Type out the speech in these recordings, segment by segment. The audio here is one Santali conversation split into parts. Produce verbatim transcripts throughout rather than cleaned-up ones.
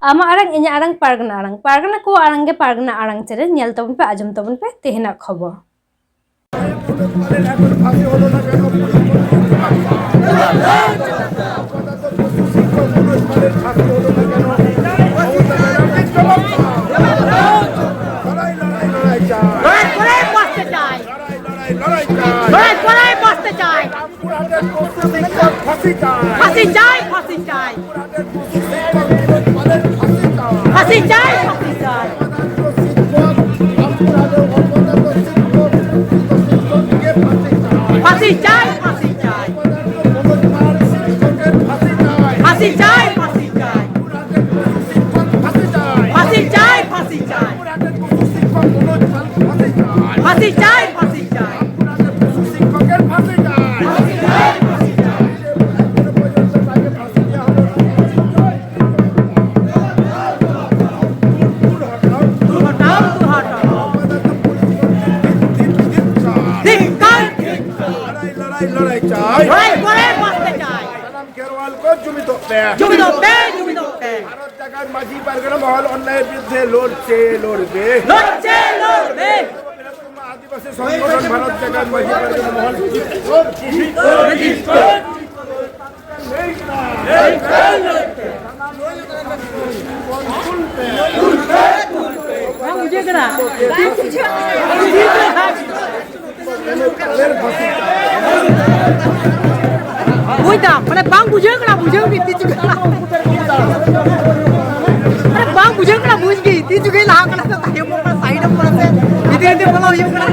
ᱟᱢᱟᱜ ᱟᱲᱟᱝ, ᱤᱧᱟᱹᱜ ᱟᱲᱟᱝ, ᱯᱟᱨᱜᱟᱱᱟ ᱟᱲᱟᱝ, ᱯᱟᱨᱜᱟᱱᱟ ᱠᱚᱣᱟᱜ ᱟᱲᱟᱝ ᱜᱮ ᱯᱟᱨᱜᱟᱱᱟ ᱟᱲᱟᱝ ᱪᱮᱱᱮᱞ᱾ ᱧᱮᱞ ᱛᱟᱵᱚᱱ ᱯᱮ, ᱟᱸᱡᱚᱢ ᱛᱟᱵᱚᱱ ᱯᱮ ᱛᱮᱦᱮᱧᱟᱜ ᱠᱷᱚᱵᱚᱨ᱾ লড়াই করাই বাঁচতে চাই। লড়াই করাই বাঁচতে চাই। ফাঁসি চাই, ফাঁসি চাই। ফাঁসি চাই, ফাঁসি চাই। ফাঁসি চাই, ফাঁসি চাই। ফাঁসি চাই, ফাঁসি চাই। ফাঁসি চাই, ফাঁসি চাই। ফাঁসি চাই, ফাঁসি চাই। লড়াই, লড়াই, লড়াই চাই। লড়াই করে বাঁচতে চাই। সানাম খেরোয়াল কো জুমিদোগ ᱯᱮ। জুমিদোগ ᱯᱮ, জুমিদোগ ᱯᱮ। ভারত জাগার মাঝি পারগানা মহল অন্যায়ের বিরুদ্ধে লড়ছে, লড়বে। লড়ছে, লড়বে। আদিবাসী সংগঠন ভারত জাগার মাঝি পারগানা মহল জিতবে। ᱵᱟᱝ ᱵᱩᱡᱷᱟᱹᱜ ᱠᱟᱱᱟ᱾ ᱵᱩᱡᱽ ᱫᱟᱢ, ᱢᱟᱱᱮ ᱵᱟᱝ ᱵᱩᱡᱷᱟᱹᱜ ᱠᱟᱱᱟ, ᱵᱩᱡᱷᱟᱹᱣ ᱜᱮ ᱛᱤ ᱪᱩᱠᱟᱹ ᱞᱟᱦᱟ᱾ ᱢᱟᱱᱮ ᱵᱟᱝ ᱵᱩᱡᱷᱟᱹᱜ ᱠᱟᱱᱟ, ᱵᱩᱡᱽ ᱜᱮ ᱛᱤ ᱪᱩᱠᱟᱹ ᱞᱟᱦᱟ ᱠᱟᱱᱟ, ᱛᱟᱭᱚᱢᱚᱜ ᱠᱟᱱᱟ, ᱥᱟᱭᱤᱰᱚᱜ ᱠᱟᱱᱟ ᱥᱮ ᱵᱷᱤᱛᱤᱨ ᱵᱷᱤᱛᱤᱨ ᱵᱚᱞᱚ ᱦᱩᱭᱩᱜ ᱠᱟᱱᱟ᱾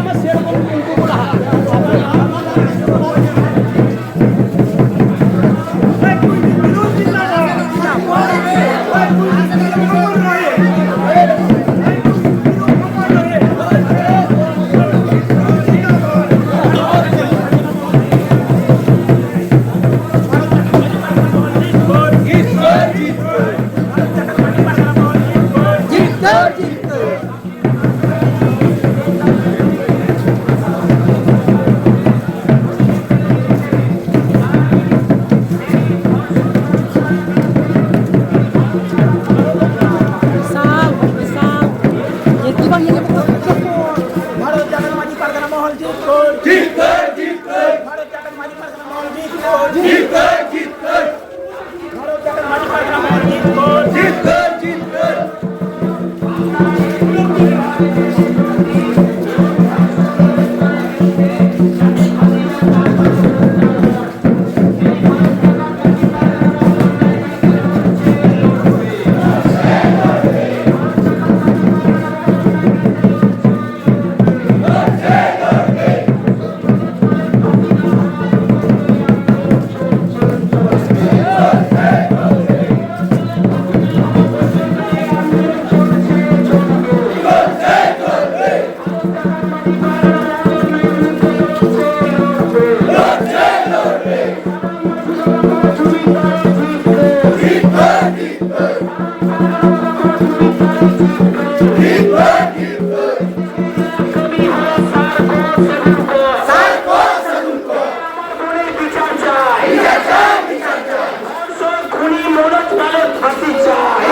খুনি মনোজ পালের ফাঁসি চাই।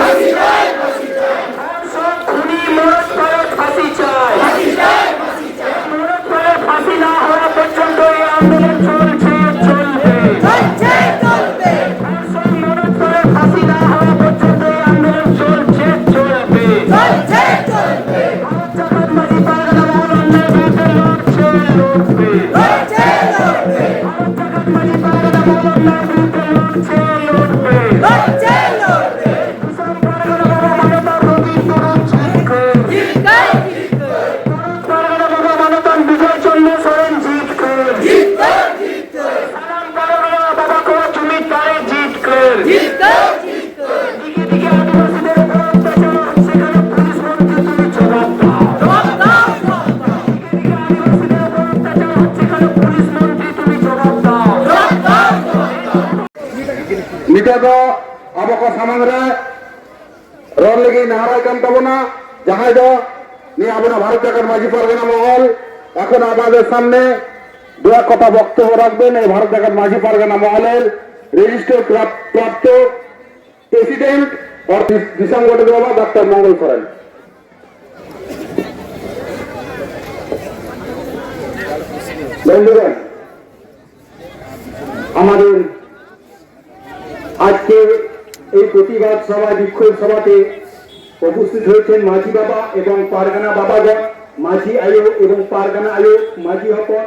খুনি মনোজ পালের ফাঁসি চাই। মনোজ পালের ফাঁসি না হওয়া পর্যন্ত এই আন্দোলন চলছে, চলবে। মনোজ পালের ফাঁসি না হওয়া পর্যন্ত এই আন্দোলন চলছে, চলবে। ভারত জাকাত মাঝি পারগানা মহল অন্যায় বিরুদ্ধে লড়ছে, লড়বে। ভারত জাকাত মাঝি পারগানা মহল অন্যায় বিরুদ্ধে লড়ছে, লড়বে। ᱱᱤᱛᱚᱜ ᱫᱚ ᱟᱵᱚ ᱠᱚ ᱥᱟᱢᱟᱝ ᱨᱮ ᱨᱚᱲ ᱞᱟᱹᱜᱤᱫ ᱱᱮᱦᱚᱨᱟᱭ ᱠᱟᱱ ᱛᱟᱵᱚᱱᱟ, ᱡᱟᱦᱟᱸᱭ ᱫᱚ ᱱᱤᱭᱟᱹ ᱟᱵᱚᱱᱟᱜ ᱵᱷᱟᱨᱚᱛ ᱡᱟᱠᱟᱛ ᱢᱟᱹᱡᱷᱤ ᱯᱟᱨᱜᱟᱱᱟ ᱢᱚᱦᱚᱞ, ᱮᱠᱷᱚᱱ ᱟᱵᱟᱫᱮᱨ ᱥᱟᱢᱱᱮ দু এক কথা বক্তব্য রাখবেন এই ভারত জাকাত মাঝি পারগানা মহলের রেজিস্টার প্রাপ-, প্রাপ্ত প্রেসিডেন্ট অর দিশাম গঠন বাবা ডাক্তার মঙ্গল সরেন। বন্ধুগণ, আমাদের আজকে এই প্রতিবাদ সভা, বিক্ষোভ সভাতে উপস্থিত হয়েছেন মাঝি বাবা এবং পারগানা বাবাগণ, মাঝি আয়ো এবং পারগানা আয়ো, মাঝি হপন,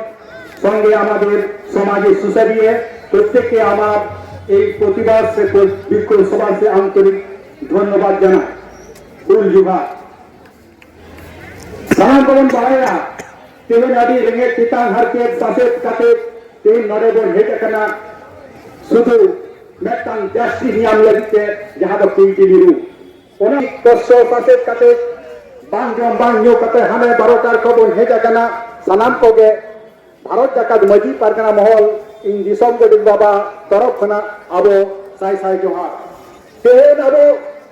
সঙ্গে আমাদের সমাজের সুসারিয়ে প্রত্যেককে আমার এই প্রতিবাদ সে বিক্ষোভ সভার সে আন্তরিক ধন্যবাদ জানাই। ফুল জুহার। ᱥᱟᱱᱟᱢ ᱠᱚᱵᱚᱱ ᱵᱟᱲᱟᱭᱟ, ᱛᱮᱦᱮᱧ ᱟᱹᱰᱤ ᱨᱮᱸᱜᱮᱡ ᱛᱮᱛᱟᱝ ᱦᱟᱨᱠᱮᱛ ᱥᱟᱥᱮᱛ ᱠᱟᱛᱮ ᱛᱮᱦᱮᱧ ᱱᱚᱰᱮ ᱵᱚᱱ ᱦᱮᱡ ᱟᱠᱟᱱᱟ᱾ ᱥᱩᱫᱷᱩ ᱢᱤᱫᱴᱟᱝ ᱡᱟᱥᱴᱤᱥ ᱧᱟᱢ ᱞᱟᱹᱜᱤᱫ ᱛᱮ, ᱡᱟᱦᱟᱸ ᱫᱚ ᱠᱩᱭᱴᱤ ᱢᱤᱨᱩ᱾ ᱚᱱᱟ ᱠᱚᱥᱴᱚ ᱥᱟᱥᱮᱛ ᱠᱟᱛᱮ, ᱵᱟᱝ ᱡᱚᱢ ᱵᱟᱝ ᱧᱩ ᱠᱟᱛᱮ ᱦᱟᱱᱮ ᱵᱟᱨᱚᱴᱟ ᱨᱮ ᱠᱷᱚᱱ ᱵᱚᱱ ᱦᱮᱡ ᱟᱠᱟᱱᱟ᱾ ᱥᱟᱱᱟᱢ ᱠᱚᱜᱮ ᱵᱷᱟᱨᱚᱛ ᱡᱟᱠᱟᱛ ᱢᱟᱹᱡᱷᱤ ᱯᱟᱨᱜᱟᱱᱟ ᱢᱚᱦᱚᱞ, ᱤᱧ ᱫᱤᱥᱚᱢ ᱜᱚᱰᱮᱛ ᱵᱟᱵᱟ ᱛᱚᱨᱚᱯ ᱠᱷᱚᱱᱟᱜ ᱟᱵᱚ ᱥᱟᱭ ᱥᱟᱭ ᱡᱚᱦᱟᱨ᱾ ᱛᱮᱦᱮᱧ ᱟᱵᱚ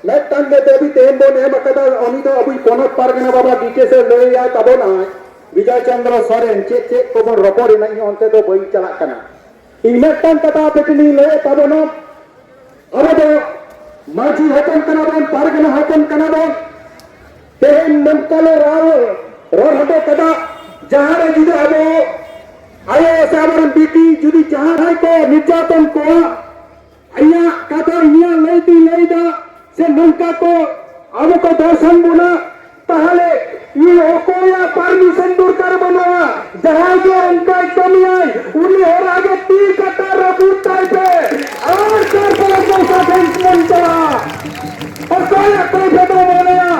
ᱢᱤᱫᱴᱟᱝ ᱜᱮ ᱫᱟᱹᱵᱤ ᱛᱮᱦᱮᱧ ᱵᱚᱱ ᱮᱢ ᱟᱠᱟᱫᱟ, ᱩᱱᱤ ᱫᱚ ᱟᱵᱚᱭᱤᱡ ᱯᱚᱱᱚᱛ ᱯᱟᱨᱜᱟᱱᱟ ᱵᱟᱵᱟ ᱰᱤᱴᱮᱞᱥ ᱮ ᱞᱟᱹᱭᱟᱭ ᱛᱟᱵᱚᱱᱟᱭ᱾ ᱵᱤᱡᱚᱭ ᱪᱚᱱᱫᱨᱚ ᱥᱚᱨᱮᱱ ᱪᱮᱫ ᱪᱮᱫ ᱠᱚᱵᱚᱱ ᱨᱚᱯᱚᱲ ᱮᱱᱟ, ᱤᱧ ᱚᱱᱛᱮ ᱫᱚ ᱵᱟᱹᱧ ᱪᱟᱞᱟᱜ ᱠᱟᱱᱟ᱾ ᱤᱧ ᱢᱤᱫᱴᱟᱝ ᱠᱟᱛᱷᱟ ᱟᱯᱮ ᱴᱷᱮᱱ ᱤᱧ ᱞᱟᱹᱭᱮᱫ ᱛᱟᱵᱚᱱᱟ, ᱟᱵᱚ ᱫᱚ ᱢᱟᱹᱡᱷᱤ ᱦᱚᱯᱚᱱ ᱠᱟᱱᱟ ᱵᱚᱱ, ᱯᱟᱨᱜᱟᱱᱟ ᱦᱚᱯᱚᱱ ᱠᱟᱱᱟ ᱵᱚᱱ᱾ ᱛᱮᱦᱮᱧ ᱱᱚᱝᱠᱟ ᱞᱮ ᱨᱚᱲ, ᱨᱚᱲ ᱦᱚᱴᱚ ᱠᱟᱫᱟ, ᱡᱟᱦᱟᱸ ᱨᱮ ᱡᱩᱫᱤ ᱟᱵᱚ ᱟᱭᱳ ᱥᱮ ᱟᱵᱚᱨᱮᱱ ᱵᱤᱴᱤ ᱡᱩᱫᱤ ᱡᱟᱦᱟᱸᱭ ᱠᱚ ᱱᱤᱨᱡᱟᱛᱚᱱ ᱠᱚᱣᱟ, ᱤᱧᱟᱹᱜ ᱠᱟᱛᱷᱟ ᱤᱧᱟᱹᱜ ᱞᱟᱹᱭ ᱛᱤᱧ ᱞᱟᱹᱭᱫᱟ, ᱥᱮ ᱱᱚᱝᱠᱟ ᱠᱚ ᱟᱵᱚ ᱠᱚ ᱫᱚᱨᱥᱚᱱ ᱵᱚᱱᱟ, ᱛᱟᱦᱞᱮ ᱤᱧ ᱚᱠᱚᱭᱟᱜ ᱯᱟᱨᱢᱤᱥᱚᱱ ᱫᱚᱨᱠᱟᱨ ᱵᱟᱹᱱᱩᱜᱼᱟ? ᱡᱟᱦᱟᱸᱭ ᱜᱮ ᱚᱱᱠᱟᱭ ᱠᱟᱹᱢᱤᱭᱟᱭ, ᱩᱱᱤ ᱦᱚᱲ ᱟᱜᱮ ᱛᱤ ᱠᱟᱴᱟ ᱨᱟᱹᱯᱩᱫ ᱛᱟᱭ ᱯᱮ᱾ ᱟᱨ ᱛᱟᱨᱯᱚᱨᱮ ᱯᱚᱭᱥᱟ ᱴᱷᱮᱱ ᱵᱚᱱ ᱪᱟᱞᱟᱜᱼᱟ᱾ ᱚᱠᱚᱭᱟᱜ ᱠᱟᱹᱭ ᱯᱮ ᱫᱚ ᱢᱚᱱᱮᱭᱟ?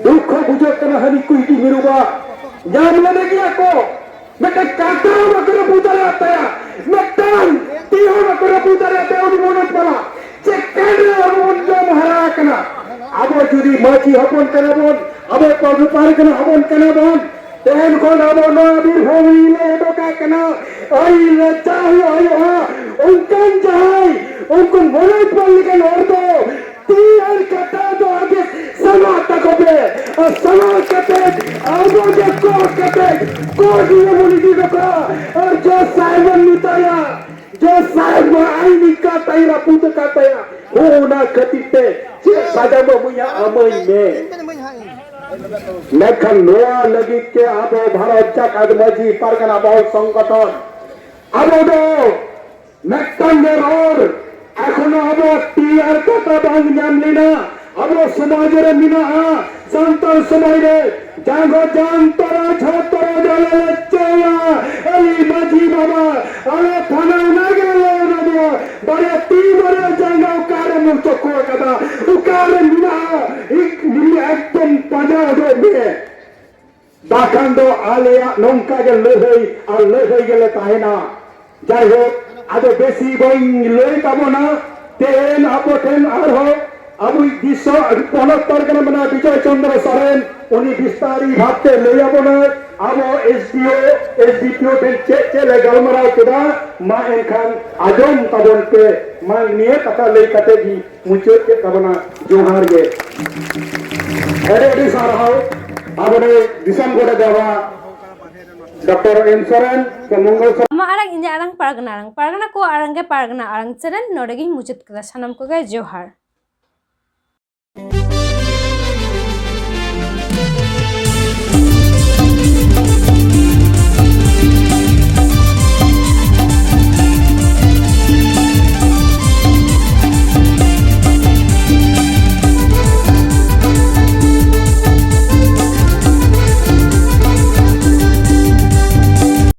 ᱫᱩᱠᱷ ᱵᱩᱡᱷᱟᱹᱜ ᱠᱟᱱᱟ, ᱦᱟᱹᱱᱤ ᱠᱩᱭᱴᱤ ᱢᱤᱨᱩ ᱵᱟ ᱧᱟᱢ ᱞᱮᱫᱮ ᱜᱮᱭᱟ ᱠᱚ᱾ ᱢᱤᱫᱴᱟᱝ ᱠᱟᱴᱟ ᱦᱚᱸ ᱵᱟᱠᱚ ᱨᱟᱹᱯᱩᱫ ᱫᱟᱲᱮᱭᱟᱜ ᱛᱟᱭᱟ, ᱢᱤᱫᱴᱟᱝ ᱛᱤ ᱦᱚᱸ ᱵᱟᱠᱚ ᱨᱟᱹᱯᱩᱫ ᱫᱟᱲᱮᱭᱟᱜ ᱛᱟᱭᱟ᱾ ᱩᱱᱤ ᱢᱚᱱᱳᱡᱽ ᱵᱟᱞᱟ ᱪᱮᱫ ᱠᱟᱱ ᱨᱮ ᱟᱵᱚ ᱵᱚᱱ ᱡᱚᱢ ᱦᱟᱨᱟ ᱟᱠᱟᱱᱟ? ᱟᱵᱚ ᱡᱩᱫᱤ ᱢᱟᱹᱡᱷᱤ ᱦᱚᱯᱚᱱ ᱠᱟᱱᱟ ᱵᱚᱱ, ᱟᱵᱚ ᱯᱟᱹᱨᱜᱟᱹ ᱯᱟᱨᱜᱟᱱᱟ ᱦᱚᱯᱚᱱ ᱠᱟᱱᱟ ᱵᱚᱱ, ᱛᱮᱦᱮᱧ ᱠᱷᱚᱱ ᱟᱵᱚ ᱱᱚᱣᱟ ᱵᱤᱨᱵᱷᱩᱢ ᱞᱮ ᱚᱰᱚᱠ ᱟᱠᱟᱱᱟ᱾ ᱟᱹᱭᱤᱱ ᱨᱮ ᱪᱟ ᱦᱩᱭᱩᱜ ᱦᱩᱭᱩᱜᱼᱟ, ᱚᱱᱠᱟᱱ ᱡᱟᱦᱟᱸᱭ ᱩᱱᱠᱩ ᱢᱚᱱᱳᱡᱽ ᱯᱟᱞ ᱞᱮᱠᱟᱱ ᱦᱚᱲ ᱫᱚ ᱛᱤ ᱟᱨ ᱠᱟᱴᱟ ᱫᱚ ᱟᱜᱮ ᱥᱟᱢᱟᱜ ᱛᱟᱠᱚ ᱯᱮ᱾ ᱟᱨ ᱥᱟᱢᱟᱜ ᱠᱟᱛᱮ ᱟᱵᱚ ᱜᱮ ᱠᱚ ᱠᱟᱛᱮ ᱠᱳᱨᱴ ᱨᱮ ᱵᱚᱱ ᱤᱫᱤ ᱦᱚᱴᱚ ᱠᱟᱜᱼᱟ᱾ ᱟᱨ ᱡᱚᱡᱽ ᱥᱟᱦᱮᱵ ᱵᱚᱱ ᱢᱮᱛᱟᱭᱟ, ᱡᱚᱡᱽ ᱥᱟᱦᱮᱵ, ᱱᱚᱣᱟ ᱟᱹᱭᱤᱱ ᱠᱟᱛᱟᱭ ᱨᱟᱹᱯᱩᱫ ᱟᱠᱟᱫ ᱛᱟᱭᱟ, ᱦᱚᱸ ᱚᱱᱟ ᱠᱷᱟᱹᱛᱤᱨ ᱛᱮ ᱪᱮᱫ ᱥᱟᱡᱟᱢ ᱮᱢᱟᱹᱧᱟ ᱮᱢᱟᱹᱧ ᱢᱮ᱾ ᱢᱮᱱᱠᱷᱟᱱ ᱱᱚᱣᱟ ᱞᱟᱹᱜᱤᱫ ᱛᱮ ᱟᱵᱚ ᱵᱷᱟᱨᱚᱛ ᱡᱟᱠᱟᱛ ᱢᱟᱹᱡᱷᱤ ᱯᱟᱨᱜᱟᱱᱟ ᱵᱚᱦᱚᱞ ᱥᱚᱝᱜᱚᱴᱷᱚᱱ, ᱟᱵᱚ ᱫᱚ ᱢᱤᱫᱴᱟᱝ ᱜᱮ ᱨᱚᱲ, ᱮᱠᱷᱚᱱᱳ ᱟᱵᱚ ᱛᱤ ᱟᱨ ᱠᱟᱴᱟ ᱵᱟᱝ ᱧᱟᱢ ᱞᱮᱱᱟ᱾ ᱟᱵᱚ ᱥᱚᱢᱟᱡᱽ ᱨᱮ ᱢᱮᱱᱟᱜᱼᱟ, ᱥᱟᱱᱛᱟᱲ ᱥᱚᱢᱟᱡᱽ ᱨᱮ ᱡᱟᱸᱜᱚ ᱡᱟᱱᱛᱚᱨᱟ ᱡᱷᱚᱛᱚᱨᱟ ᱡᱟᱞᱮ ᱞᱮ ᱪᱮᱭᱟ᱾ ᱟᱹᱞᱤ ᱢᱟᱹᱡᱷᱤ ᱵᱟᱵᱟ, ᱟᱞᱮ ᱛᱷᱟᱱᱟ ᱚᱱᱟᱜᱮ ᱞᱮ ᱨᱚᱵᱚ᱾ ᱵᱟᱨᱭᱟ ᱛᱤ ᱵᱟᱨᱭᱟ ᱡᱟᱸᱜᱟ ᱚᱠᱟᱨᱮ ᱢᱩᱪᱚᱠᱚ ᱠᱟᱫᱟ, ᱚᱠᱟᱨᱮ ᱢᱮᱱᱟᱜᱼᱟ? ᱤᱧ ᱮᱠᱫᱚᱢ ᱯᱟᱸᱡᱟ ᱩᱰᱩᱠ ᱢᱮ᱾ ᱵᱟᱠᱷᱟᱱ ᱫᱚ ᱟᱞᱮᱭᱟᱜ ᱱᱚᱝᱠᱟ ᱜᱮ ᱞᱟᱹᱲᱦᱟᱹᱭ ᱟᱨ ᱞᱟᱹᱲᱦᱟᱹᱭ ᱜᱮᱞᱮ ᱛᱟᱦᱮᱱᱟ᱾ ᱡᱟᱭᱦᱳᱠ, ᱟᱫᱚ ᱵᱮᱥᱤ ᱵᱟᱹᱧ ᱞᱟᱹᱭ ᱛᱟᱵᱚᱱᱟ᱾ ᱛᱮᱦᱮᱧ ᱟᱵᱚ ᱴᱷᱮᱱ ᱟᱨᱦᱚᱸ ᱟᱵᱚᱭᱤᱡ ᱫᱤᱥᱚᱢ ᱯᱚᱱᱚᱛ ᱯᱟᱨᱜᱟᱱᱟ ᱢᱮᱱᱟᱭ ᱵᱤᱡᱚᱭ ᱪᱚᱱᱫᱨᱚ ᱥᱚᱨᱮᱱ, ᱩᱱᱤ ᱵᱤᱥᱛᱟᱨᱤ ᱵᱷᱟᱵᱛᱮ ᱞᱟᱹᱭ ᱟᱵᱚᱱᱟᱭ᱾ ᱟᱵᱚ ᱮᱥ ᱰᱤ ᱳ, ᱮᱥ ᱰᱤ ᱯᱤ ᱳ ᱴᱷᱮᱱ ᱪᱮᱫ ᱪᱮᱫ ᱞᱮ ᱜᱟᱞᱢᱟᱨᱟᱣ ᱠᱮᱫᱟ, ᱢᱟ ᱮᱱᱠᱷᱟᱱ ᱟᱸᱡᱚᱢ ᱛᱟᱵᱚᱱ ᱯᱮ᱾ ᱢᱟ ᱱᱤᱭᱟᱹ ᱠᱟᱛᱷᱟ ᱞᱟᱹᱭ ᱠᱟᱛᱮ ᱜᱮ ᱢᱩᱪᱟᱹᱫ ᱠᱮᱫ ᱛᱟᱵᱚᱱᱟ᱾ ᱡᱚᱦᱟᱨ ᱜᱮ᱾ ᱟᱹᱰᱤ ᱟᱹᱰᱤ ᱥᱟᱨᱦᱟᱣ ᱟᱵᱚᱨᱮᱱ ᱫᱤᱥᱚᱢ ᱜᱚᱰᱮᱛ ᱵᱟᱵᱟ ᱰᱚᱠᱴᱚᱨ ᱮᱢ ᱥᱚᱨᱮᱱ ᱥᱮ ᱢᱚᱝᱜᱚᱞ ᱥᱚᱨᱮᱱ᱾ ᱟᱢᱟᱜ ᱟᱲᱟᱝ ᱤᱧᱟᱹᱜ ᱟᱲᱟᱝ ᱯᱟᱨᱜᱟᱱᱟ ᱟᱲᱟᱝ, ᱯᱟᱨᱜᱟᱱᱟ ᱠᱚ ᱟᱲᱟᱝ ᱜᱮ ᱯᱟᱨᱜᱟᱱᱟ ᱟᱲᱟᱝ ᱪᱮᱱᱮᱞ ᱱᱚᱰᱮ ᱜᱤᱧ ᱢᱩᱪᱟᱹᱫ ᱠᱮᱫᱟ᱾ ᱥᱟᱱᱟᱢ ᱠᱚᱜᱮ ᱡᱚᱦᱟᱨ᱾